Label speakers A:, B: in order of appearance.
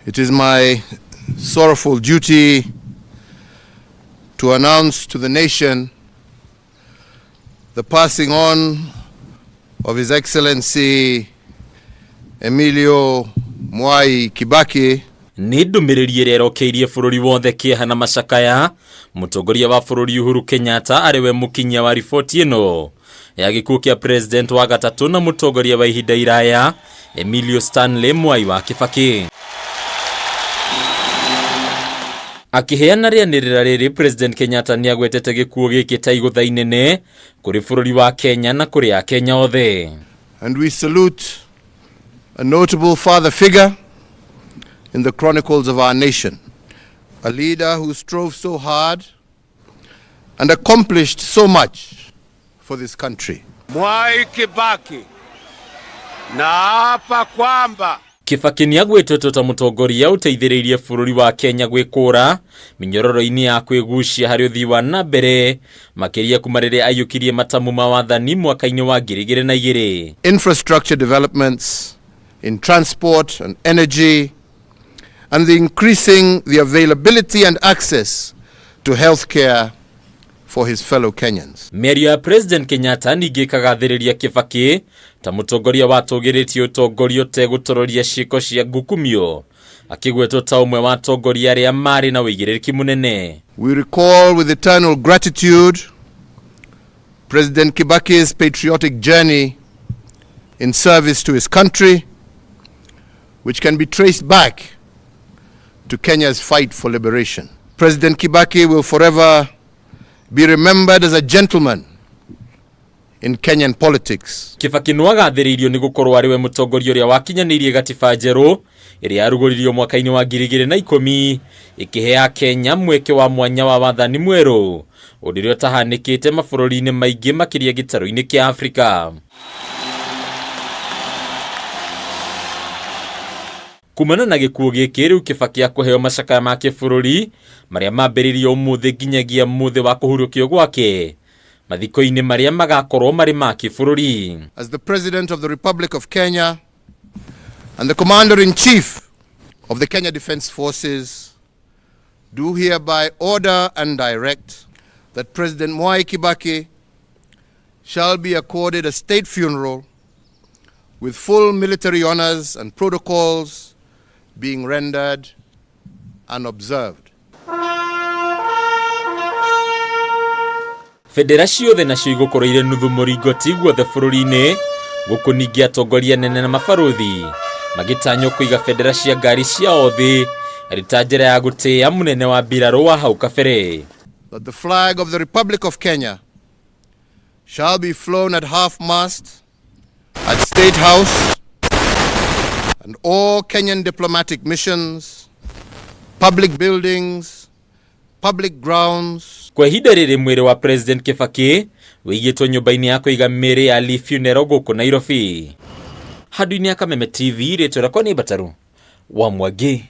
A: It is my sorrowful duty to announce to the nation the passing on of His Excellency Emilio Mwai Kibaki.
B: Nĩ ndũmĩrĩri ĩrĩa ĩrokeirie bũrũri wothe kĩeha na macakaya, mũtongoria wa bũrũri Uhuru Kenyatta arĩ we mũkinyia wa riboti ĩno ya gĩkuũ kĩa president wa gatatũ na mũtongoria wa ihinda iraya Emilio Stanley Mwai wa Kibaki. Akĩheana rĩanĩrĩra rĩrĩ, President Kenyatta nĩ agwetete gĩkuũ gĩkĩ ta igũtha inene kũrĩ bũrũri wa Kenya na kũrĩ Akenya othe.
A: And we salute a notable father figure in the chronicles of our nation, a leader who strove so hard and accomplished so much for this country.
C: Mwai Kibaki, naapa kwamba
B: Kibaki nĩ agwĩtetwo ta mũtongoria ũteithĩrĩirie bũrũri wa Kenya gwĩkũra mĩnyororo-inĩ ya kwĩgucia harĩ ũthii wa na mbere, makĩria kuma rĩrĩa aiyũkirie matamu ma wathani mwaka-inĩ wa 2002.
A: Infrastructure developments in transport and energy, and the increasing the availability and access to healthcare for his fellow Kenyans.
B: Mĩario ya President Kenyatta ningĩ ĩkagathĩrĩria Kibaki ta mũtongoria watũgĩrĩtie ũtongoria ũtegũtororia ciĩko cia ngukumio, akĩgwetwo ta ũmwe wa atongoria arĩa marĩ na ũigĩrĩrĩki mũnene.
A: We recall with eternal gratitude President Kibaki's patriotic journey in service to his country, which can be traced back to Kenya's fight for liberation. President Kibaki will forever be remembered as a gentleman in Kenyan politics.
B: Kibaki nĩ agathĩrĩirio nĩ gũkorwo arĩ we mũtongoria ũrĩa wakinyanĩirie gatiba njerũ ĩrĩa yarugũririo mwaka-inĩ wa 2010, ĩkĩhe Akenya mweke wa mwanya wa wathani mwerũ, ũndũ ũrĩa ũtahanĩkĩte mabũrũri-inĩ maingĩ, makĩria gĩtarũ-inĩ kĩa Afrika. Kumana na gĩkuũ gĩkĩ, rĩu Kibaki akũheo macakaya ma kĩbũrũri marĩa mambĩrĩirio ũmũthĩ nginyagia mũthĩ wa kũhurũkio gwake mathiko-inĩ marĩa magakorwo marĩ ma kĩbũrũri.
A: As the President of the Republic of Kenya and the Commander-in-Chief of the Kenya Defence Forces, do hereby order and direct that President Mwai Kibaki shall be accorded a state funeral with full military honors and protocols being rendered and observed.
B: Bendera ciothe nacio igũkorwo irĩ nuthu mũringoti guothe bũrũri-inĩ, gũkũ ningĩ atongoria anene na mabarũthi magĩtanywo kũiga bendera cia ngari ciao thĩ arĩ ta njĩra ya gũtĩĩa mũnene wa mbirarũ wa hau kabere.
A: That the flag of the Republic of Kenya shall be flown at half-mast at State House and all Kenyan diplomatic missions, public buildings, public grounds.
B: Kwa ihinda rĩrĩ, mwĩrĩ wa President Kibaki wĩigĩtwo nyũmba-inĩ ya kũiga mĩĩrĩ ya Lee Funeral gũkũ Nairobi. Handũ-inĩ ya Kameme TV, rĩtwa rĩakwa nĩ Mbataru wa Mwangi.